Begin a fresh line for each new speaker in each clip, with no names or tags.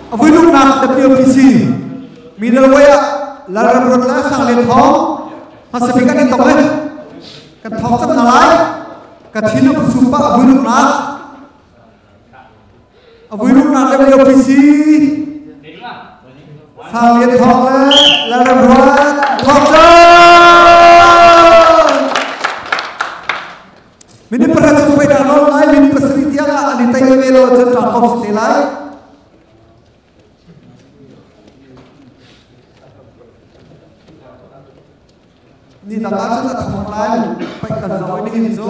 Avui luk nak WPC middleweight ah Lalram Rot la Sang Lian Thawng hmasabik an i tong lai. Kan thawk cang hna lai. Ka thin a su pa avui luk nak. Avui luk nak WPC Sang Lian Thawng le Lalram Ruat thawk cang. Minute 3 chung pei dah nawl lai, minute 7 tiang ah an i tei ve lo cun ṭang kop si te lai. Ni dang ah cun a thong lai, paih kan zoh i nihin cu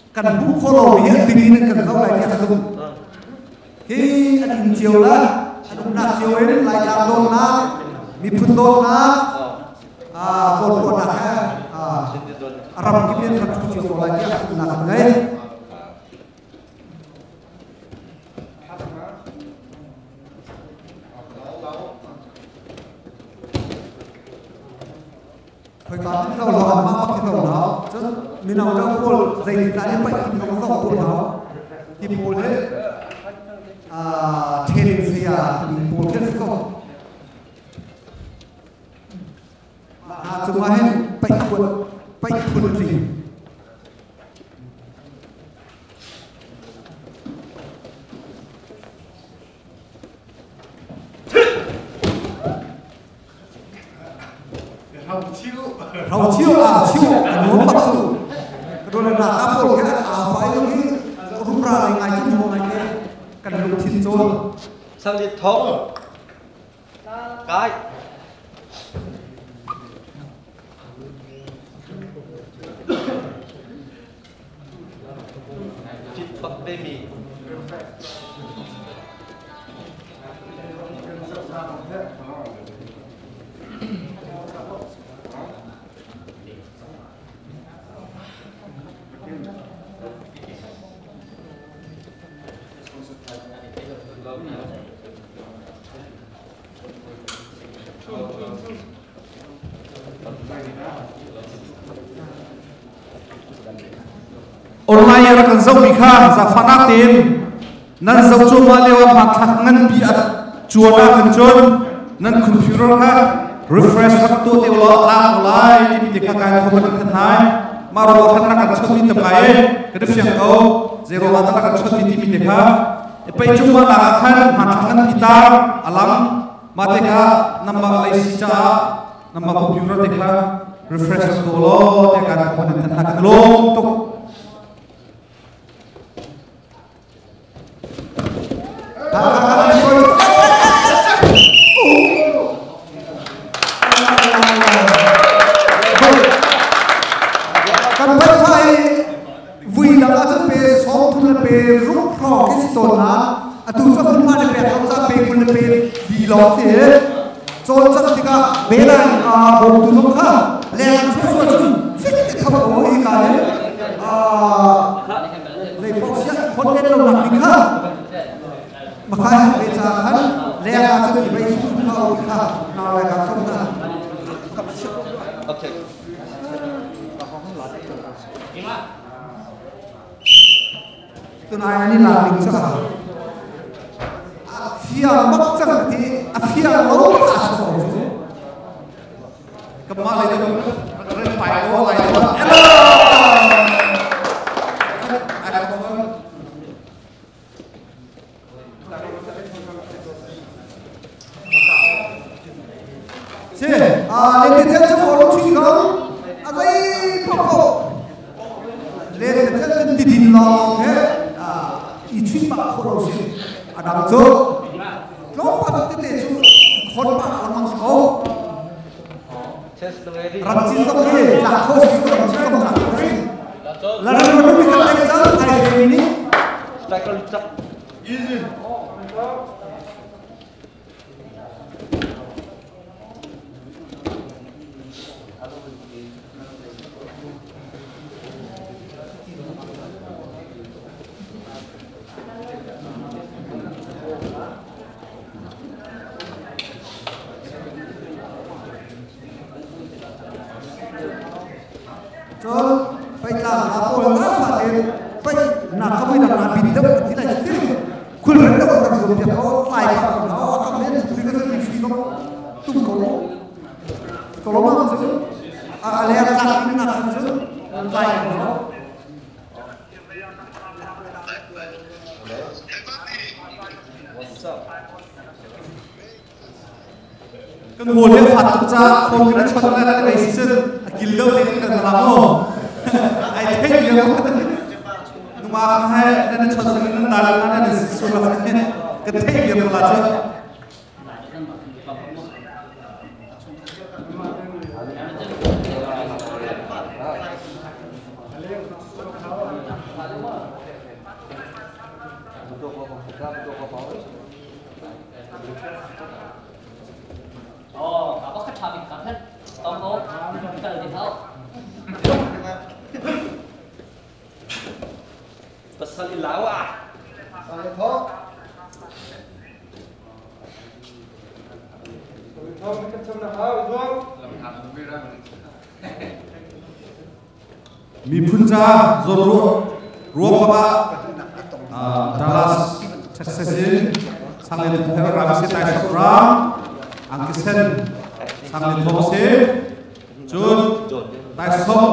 kan hmuh khawh lomi hi an ding in kan zoh lai tiah ka zumh. Hi an inn cio la, an umnak cio in Laitlang dawtnak, miphun dawtnak, porhlawtnak he ram kip in rak ṭhu cio ko lai tiah zumhnak kan ngei. Khoika tin zo lo an mah bak hi zo lo cun mino lo pawl zeitin dah an paih ti zong zoh pawl lo hi pawl hi training saya timi pawl khi an si ko. Mah cungah hin paih phun paih phun tling. Rau chiu a chiu a nuam bak cu. Ka na ka pawl khi a pai lo hi rumra le ngai cu nuam ngai te kan lungthin cawn.
Sang Lian Thawng. Kai. Fit bak ve mi.
Online rak kan zohmi kha zaangfahnak tein nan zoh cuahmah lio ah hmanthlak nganpi a cuan ahkhan cun nan computer kha refresh rak tuah te ulaw a lak ko lai timi te kha kai thawk kan khan lai. Mah ruang ah khan rak kan chawnh mi tam ngai e kan i fiang ko zei ruang ah dah rak kan chawnh mi timi te kha pei cungmah nak ah khan hmanthlak nganpi tar a lang. Mah tikah nangmah lei si caah nangmah computer te kha refresh tuah law tiah kan thawk in than kan lawm tuk.
Kan phai vui dang ah cun pe 30 le pe ruk hrawng khi si tawn na atu cu hmunhma le pek lo ca pe 20 le pe li lawng si cawn cang tikah belan bawmtu zong kha leng an chuah cun fik te tho ko hi ka le zei paoh siah khon len lo nak ding kha makai ve ca khan leng ah cun i vei kha kha na lai ka som na.
Okay.
Tunai an i lak ning cu a fiang bak cang ti a fiang lo a chuak ko cu.
Kamah lei deuh ren pai ko lai deuh.
Si, lente cel cu lo chui ko. A zei popo. Lente cel cun tidin lawng he i chui pah kho lo si. A dang cu tlawmpal tete cu khon pah khon mang si ko. Ram cin zong hi tlak kho si cu ram cin zong tlak kho si. La ram ram mi kan ai cang ai mi nih.
Striker cak.
Easy.
Cun peitlang hna pawl hna fatin pei na ka vui dang na bin deuh ti lai ti khul ren deuh kan zum piak ko tlai pa ko hna.
Kan hawl le fat tuk ca phone kan chon na kan ei si cun a kil lo te kan la mu. Ai thei lio. Numa kan he nan chon sang nan dal na nan su la kan thei lio la chu.
Pasal i lau ah.
Miphun ca zawn ruang bak ah Dallas, Texas in Sanglin Thong he rak si Tai Sok Ram Angkisen Sanglin Thong si cun Tai Sok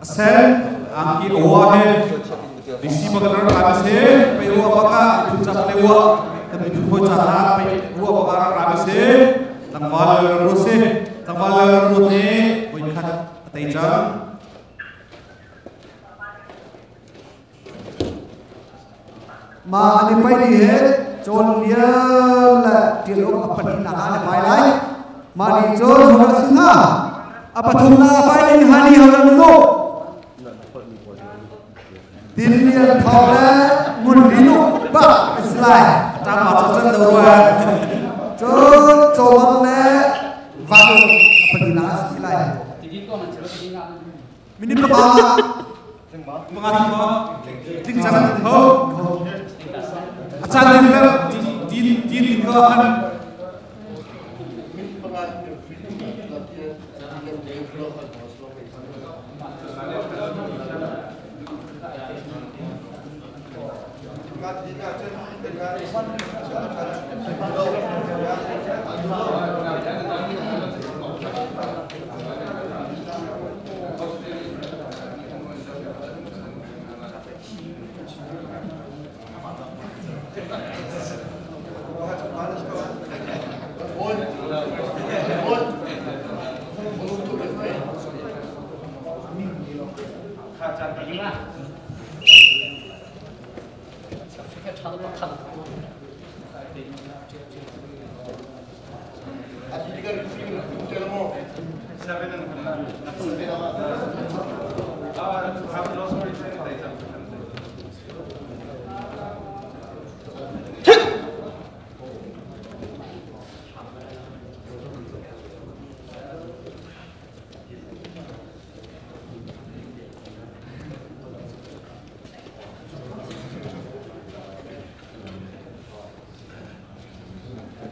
Sen Angki Owa he DC bak rak si pei ruah bak ah miphun ca lewa kan miphun hawi ca hna pei ruah bak ah rak si tlangval ru si tlangval ru nih voi khat a tei cang.
Ma an i pai ni he cawn lian le ṭial uk a pahnihnak ah an i pai lai. Mah nih cun hodah si hnga? A pathumnak a pai ning hani hodah na zawh? Tin lian thawng le ngun rin uk bak an si lai.
A ṭang ma cun do rua.
Cun cawmang le van uk a pahnihnak ah si lai.
Minute panga panga ting ma ting cang ho. A caan din le tin tin tin ko khan.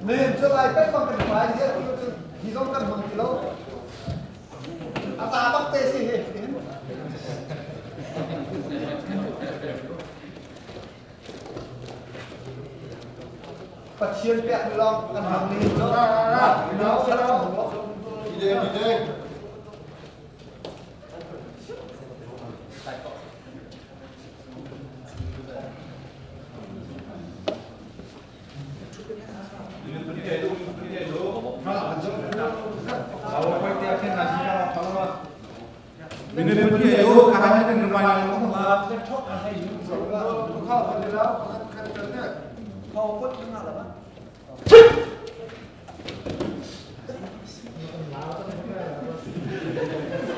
Nên cho lại cách bằng cái bài gì thì không cần bằng kilo. A ta bak te si he. Pathian pek long kan hang ni. No,
Đi đi đi.
Minute pahnih ayo kahan in rumai lang mo la.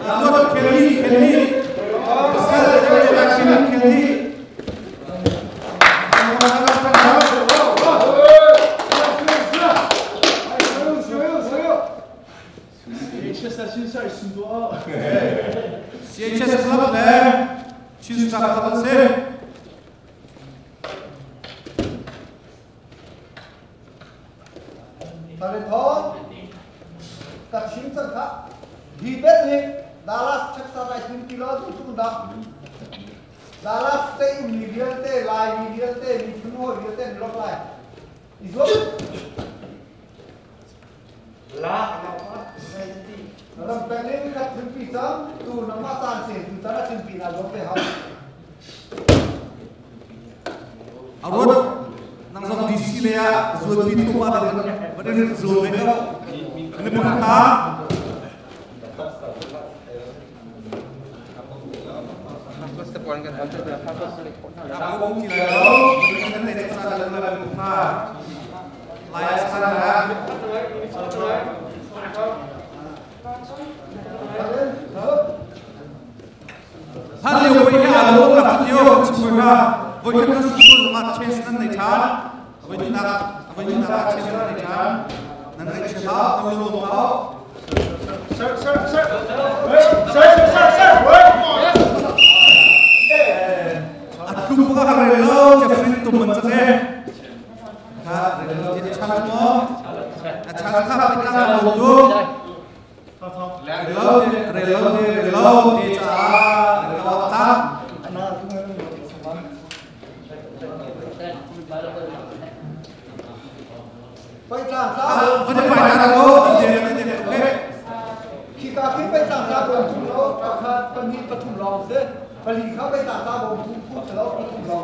Ano Kelly Kelly. Pasal Kelly Kelly. CHS Club le Chin Star Club an si.
Thari thong ka chim cang kha hi bet nih Dallas Texas ai thim ti lo tu tu dah Dallas te mi vialte Lai mi vialte miphun hawi vialte an lok lai i zuam
La.
Ram peng nih khat thimpi cang tu nangmah caan si tu caan a thimpi na zuam te hau
Arun nang zong DC le ah zuan pi thu ma den van in zuan ve ko ni pakhat ta. Kong ti lai lo kan nei cha la la la lai san na. Han lio pei he alo rak tio chimka voi khat na school ma chance nan nei than voi nak voi nak chance nan nei than nan nei chela nan lu lo hau.
Sir, sir, sir. Sir, sir, sir, sir.
Atum ka relo che frin tum man che kha relo che chal mo a chal kha pa ta lo tu relo relo relo ti cha relo ta.
ไปจ้างซา
ก็จะไปนะโอ้เดี๋ยวเดี๋ยวโอเค
ขี้กาขึ้นไปจ้างซาบนทุ่งโลราคาปนีปทุมรองเสียปลีเข้าไปจ้างซาบนทุ่งพูดแล้วปทุมรอง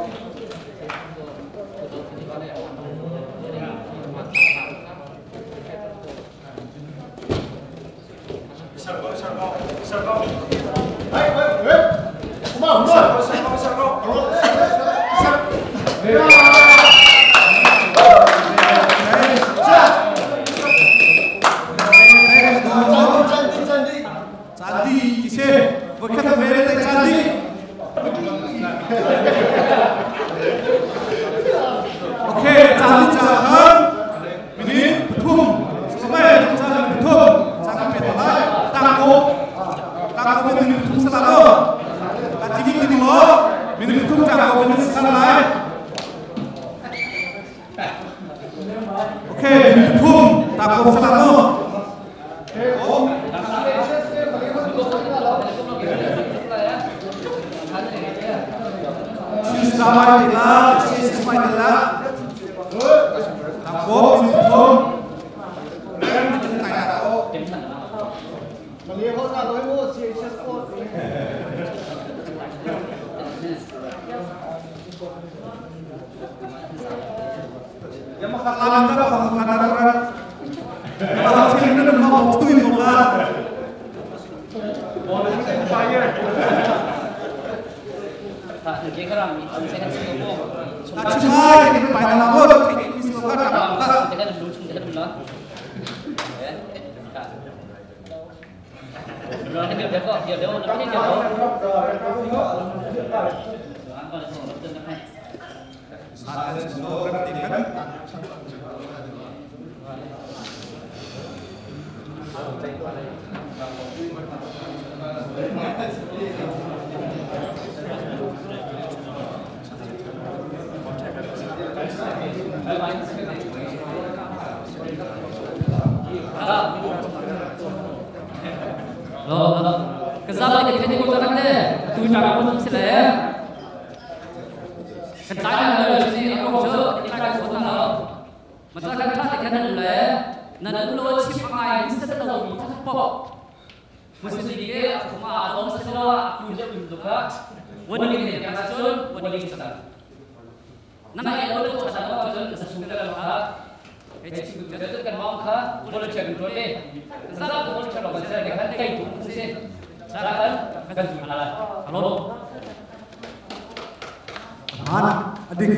เฮ้ยเฮ้ยเฮ้ยมามา
Candi ti se wakata mere te candi. Okay, candi cha mini pathum samai cha pathum cha pe la ta ko ta ko mini pathum sa lo ta ti ni lo mini pathum cha ko mini sa lai. Okay, mini pathum ta ko sa lo. Samai la, samai la. Ta ko mini pathum.
มาเรียกเขาซะร้อยโม่เชียร์เชียร์สปอร์ต
Yang makalaman ka pa kakanaran. Kalau sini na mau tuin mo ka. Ta chimai ni pa na mo ti mi so ka ta ka.
Adik.